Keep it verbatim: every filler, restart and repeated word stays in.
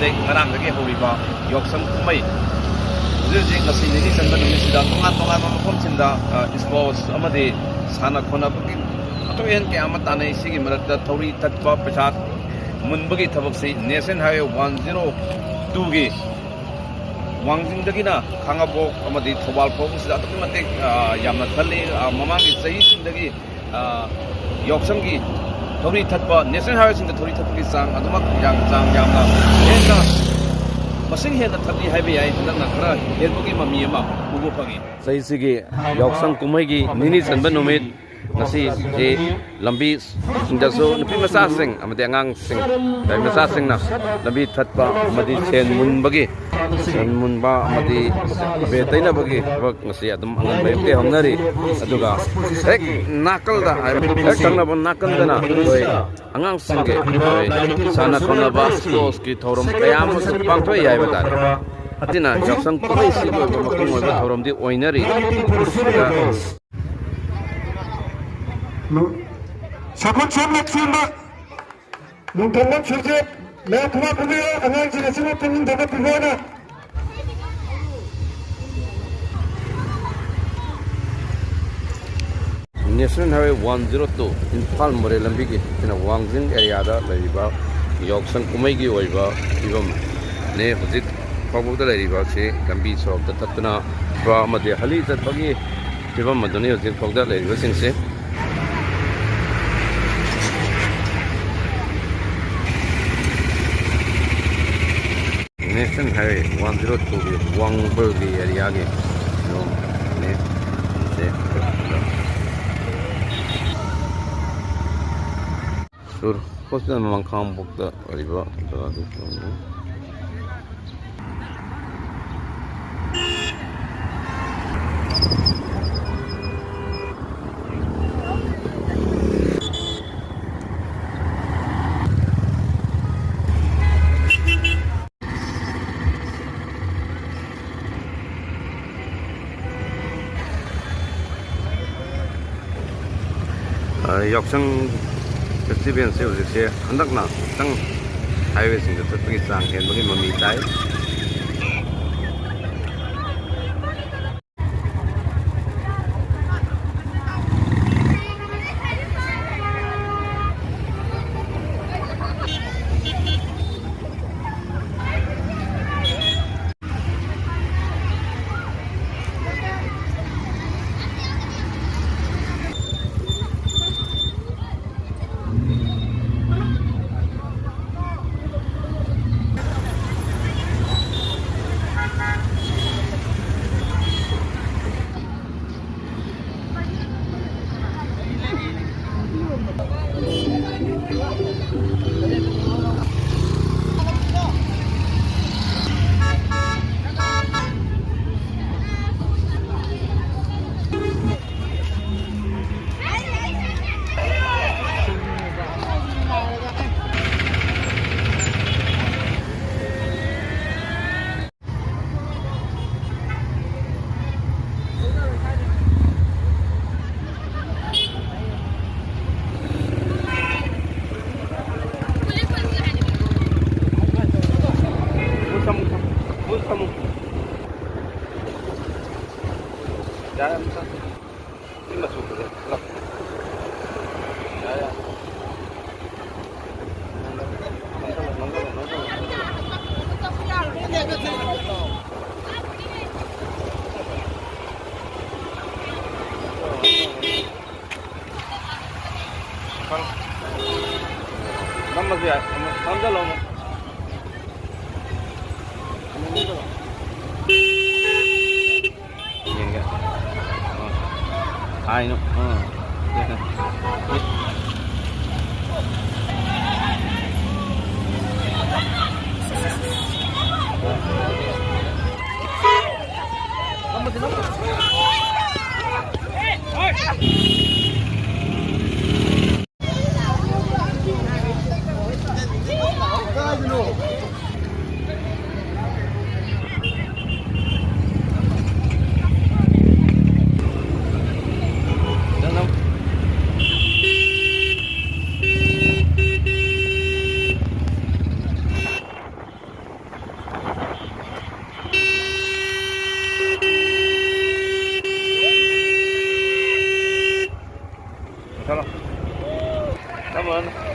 ꯉꯔꯥꯡꯗꯒꯤ ꯍꯧꯔꯤꯕ ꯌꯥꯎꯁꯪ ꯀꯨꯝꯍꯩ ꯍꯧꯖꯤꯛ ꯍꯧꯖꯤꯛ ꯉꯁꯤ ꯅꯤꯅꯤ ꯆꯟꯕ ꯅꯨꯃꯤꯠꯁꯤꯗ ꯇꯣꯉꯥꯟ ꯇꯣꯉꯥꯟꯕ ꯃꯐꯝꯁꯤꯡꯗ, ꯑ, sports ꯑꯃꯗꯤ ꯁꯥꯟꯅ ꯈꯣꯠꯅꯕꯒꯤ ꯑꯊꯣꯏ ꯑꯍꯦꯟ ꯀꯌꯥ ꯑꯃ ꯇꯥꯟꯅꯩ꯫ ꯁꯤꯒꯤ ꯃꯔꯛꯇ ꯊꯧꯔꯤ ꯊꯠꯄ, ꯄꯩꯁꯥ ꯃꯨꯟꯕꯒꯤ ꯊꯕꯛꯁꯤ National Highway one zero two ꯒꯤ ꯋꯥꯡꯖꯤꯡꯗꯒꯤꯅ ꯈꯥꯉꯕꯣꯛ ꯑꯃꯗꯤ ꯊꯧꯕꯥꯜ ꯐꯥꯎꯕꯁꯤꯗ ꯑꯗꯨꯛꯀꯤ ꯃꯇꯤꯛ, ꯑ, ꯌꯥꯝꯅ ꯊꯜꯂꯤ꯫ ꯑ, ꯃꯃꯥꯡꯒꯤ ꯆꯍꯤꯁꯤꯡꯗꯒꯤ, ꯑ, ꯌꯥꯎꯁꯪꯒꯤ ꯊꯧꯔꯤ ꯊꯠꯄ, National Highway ꯁꯤꯡꯗ ꯊꯧꯔꯤ ꯊꯠꯄꯒꯤ ꯆꯥꯡ ꯑꯗꯨꯃꯛ ꯌꯥꯝ, ꯆꯥꯡ ꯌꯥꯝꯅ ꯍꯦꯟꯅ, ꯃꯁꯤꯡ ꯍꯦꯟꯅ ꯊꯠꯂꯤ ꯍꯥꯏꯕ ꯌꯥꯏ꯫ ꯍꯟꯗꯛꯅ ꯈꯔ ꯍꯦꯟꯕꯒꯤ ꯃꯃꯤ ꯑꯃ ꯎꯕ ꯐꯪꯉꯤ꯫ ꯆꯍꯤꯁꯤꯒꯤ ꯌꯥꯎꯁꯪ ꯀꯨꯝꯍꯩꯒꯤ ꯅꯤꯅꯤ ꯆꯟꯕ ꯅꯨꯃꯤꯠ ꯉꯁꯤꯁꯤ ꯂꯝꯕꯤꯁꯤꯡꯗꯁꯨ ꯅꯨꯄꯤ ꯃꯆꯥꯁꯤꯡ ꯑꯃꯗꯤ ꯑꯉꯥꯡꯁꯤꯡ, ꯒꯥꯔꯤ ꯃꯆꯥꯁꯤꯡꯅ ꯂꯝꯕꯤ ꯊꯠꯄ ꯑꯃꯗꯤ ꯁꯦꯟ ꯃꯨꯟꯕꯒꯤ, ꯁꯦꯟ ꯃꯨꯟꯕ ꯑꯃꯗꯤ ꯑꯕꯦꯔ ꯇꯩꯅꯕꯒꯤ ꯊꯕꯛ ꯉꯁꯤ ꯑꯗꯨꯝ ꯑꯉꯟꯕ ꯑꯌꯨꯛꯇꯩ ꯍꯧꯅꯔꯤ꯫ ꯑꯗꯨꯒ ꯍꯦꯛ ꯅꯥꯀꯜꯗ, ꯍꯦꯛ ꯊꯪꯅꯕ ꯅꯥꯀꯟꯗꯅ ꯑꯩꯈꯣꯏ ꯑꯉꯥꯡꯁꯤꯡꯒꯤ ꯑꯩꯈꯣꯏ ꯁꯥꯟꯅ ꯈꯣꯠꯅꯕ, sports ꯀꯤ ꯊꯧꯔꯝ ꯀꯌꯥ ꯑꯃꯁꯨ ꯄꯥꯡꯊꯣꯛꯏ ꯍꯥꯏꯕ ꯇꯥꯔꯦ꯫ ꯑꯁꯤꯅ ꯌꯥꯎꯁꯪ ꯀꯨꯝꯍꯩꯁꯤꯒꯤ ꯑꯣꯏꯕ ꯃꯄꯨꯡ ꯑꯣꯏꯕ ꯊꯧꯔꯝꯗꯤ ꯑꯣꯏꯅꯔꯤ꯫ ꯁꯈꯨꯠ ꯁꯝꯅ ꯆꯦꯟꯕ ꯅꯣꯡꯊꯣꯝꯕꯝ ꯁꯨꯔꯖꯤꯠ, ꯃꯌꯥꯝ ꯈꯨꯕꯥꯛ ꯈꯨꯕꯤꯌꯨ, ꯑꯉꯥꯡꯁꯤꯡ ꯑꯁꯤꯕꯨ ꯄꯨꯛꯅꯤꯡ ꯊꯧꯒꯠꯄꯤꯕ ꯑꯣꯏꯅ꯫ National Highway one zero two, Imphal ꯃꯣꯔꯦ ꯂꯝꯕꯤꯒꯤ, ꯁꯤꯅ ꯋꯥꯡꯖꯤꯡ area ꯗ ꯂꯩꯔꯤꯕ ꯌꯥꯎꯁꯪ ꯀꯨꯝꯍꯩꯒꯤ ꯑꯣꯏꯕ ꯐꯤꯕꯝꯅꯤ꯫ ꯍꯧꯖꯤꯛ ꯐꯥꯎꯕꯗ ꯂꯩꯔꯤꯕ ꯑꯁꯤ ꯂꯝꯕꯤ ꯁꯣꯔꯣꯛꯇ ꯊꯠꯇꯨꯅ ꯑꯃꯗꯤ ꯍꯂꯤ ꯆꯠꯄꯒꯤ ꯐꯤꯕꯝ ꯑꯗꯨꯅꯤ ꯍꯧꯖꯤꯛ ꯐꯥꯎꯗ ꯂꯩꯔꯤꯕꯁꯤꯡꯁꯦ꯫ National Highway one zero two ꯒꯤ ꯋꯥꯡꯕꯜꯒꯤ area ꯒꯤ ꯂꯣꯝꯅꯤ꯫ ꯁꯦ꯫ ꯁꯨꯔ hospital ꯃꯃꯥꯡ ꯈꯥꯉꯕꯣꯛꯇ ꯑꯣꯏꯔꯤꯕ ꯖꯒꯥꯗꯨ꯫ ꯑ, ꯌꯥꯎꯁꯪ festival ꯁꯦ ꯍꯧꯖꯤꯛꯁꯦ ꯍꯟꯗꯛꯅ ꯈꯤꯇꯪ ꯍꯥꯏꯋꯦꯁꯤꯡꯗ ꯆꯠꯄꯒꯤ ꯆꯥꯡ ꯍꯦꯟꯕꯒꯤ ꯃꯃꯤ ꯇꯥꯏ꯫ ꯌꯥꯔꯦ, ꯑꯃꯨꯛ ꯆꯠ-, ꯁꯤ ꯃꯆꯨ ꯐꯖꯩ꯫ ꯄꯨꯂꯞ꯫ ꯌꯥꯔꯦ, ꯌꯥꯔꯦ꯫ ꯅꯪꯁꯜꯂꯣ, ꯅꯪꯁꯜꯂꯣ, ꯅꯪꯁꯜꯂꯣ, ꯅꯪꯁꯜꯂꯣ꯫ ꯅꯝꯃꯁꯨ ꯌꯥꯏ꯫ ꯑꯃꯨꯛ ꯅꯝꯁꯜꯂꯣ ꯑꯃꯨꯛ꯫ ꯌꯦꯡꯒꯦ꯫ ꯑꯥ꯫ ꯍꯥꯏꯅꯨ꯫ ꯑꯥ꯫ Mano.